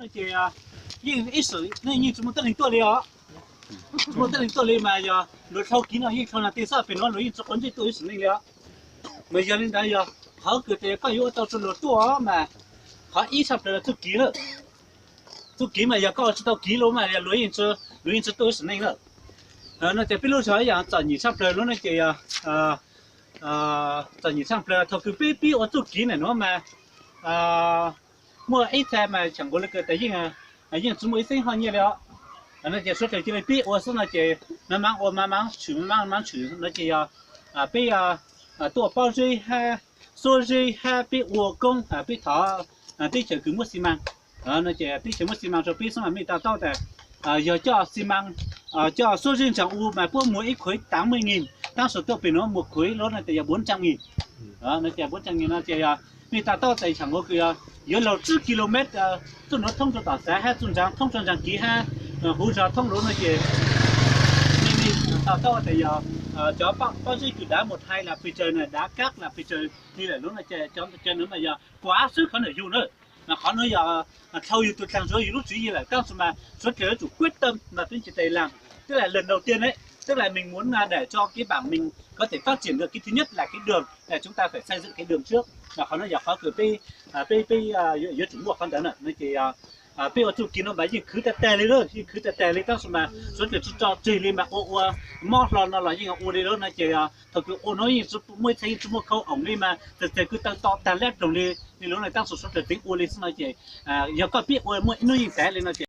Ces yeej ib sim neej yeej tsis muaj tib leeg tuaj li os. Tsis muaj tib leeg tuaj li mas yog luag dhau kiv no yeej dhau nag tej xwb, pem no luag yeej tsis quav ntsej tuaj ib sim neej li os. Mas yog li ntawd yog qhov kws tias koj yuav ua tau rau luag tuaj mas qhov ib tshaj plaws txuj kiv lawm. Txuj kiv mas yog koj ua tsis tau kiv lawm mas luag yeej tsis tuaj ib sim neej lawm. No ces peb lub zog ib yam txom nyem tshaj plaws lub no ces yog txom nyem tshaj plaws thaum kws peb pib ua txuj kiv ntawm nuav mas muaj ib txha mas tseem nkaus le kws tas yeej tsis muaj ib xeeb hoj nyiaj li os. No ces suav dlawg cia li pib ua xwb no ces maj maab ua maj maab tshwm maj maab tshwm no ces yog peb tuaj pob zeb hab xuab zeb hab peb ua koob peb thov teb chaws kws muab xi mas no ces teb chaws muab xi mas rau peb xwb mas mej to taub tas yog coj xi mas coj xuab zeb ntsa ua mas puab muag ib khuv tav muaj ib nyim, tab sis tuaj pem nuav muag khuv lub no ces yog bốn trăm nghìn. No ces bốn trăm nghìn no ces yog mej to taub tas tseem nkaus kws yog yuav laug tsib kilomet txuj nuav thoob rau tom xav hab txuj ntsaa thoob rau ntsaa kiv hab huv zog thoob lub no ces mej to taub tas yog cov pob zeb kws dav mus Thaib las pes tsawg na, dav kab las pes tsawg li lawm lub no ces cov nuav mas yog kuav xwb qhov ntawm yug na. Mas qhov nuav yog dhau yug tug dlaag zuav yug lub tswv yim lawm tab sis mas suav dlawg yuav tsum kuab tawm mas peb nce tes laag, tức là lần đầu tiên đấy, tức là mình muốn để cho cái bản mình có thể phát triển được, cái thứ nhất là cái đường, là chúng ta phải xây dựng cái đường trước. Mas qhov nuav yog qhov kws peb peb yuav tsum muaj qhov ntawd na no ces peb ua txuj kiv no mas yeej khwv tag tag li lawm, yeej khwv tag tag li tab sis mas suav dlawg tsis tso tseg li mas ua ua mob hlo no los yeej ua li lawm no ces thaum kws ua no yeej muaj ib txha yeej tsis muaj khau oom li mas txawm txawm kws taw to tag lab ploog li li lub no tab sis suav dlawg tseem ua li xwb no ces yog koj pib ua muaj ib hnub yeej tag li no ces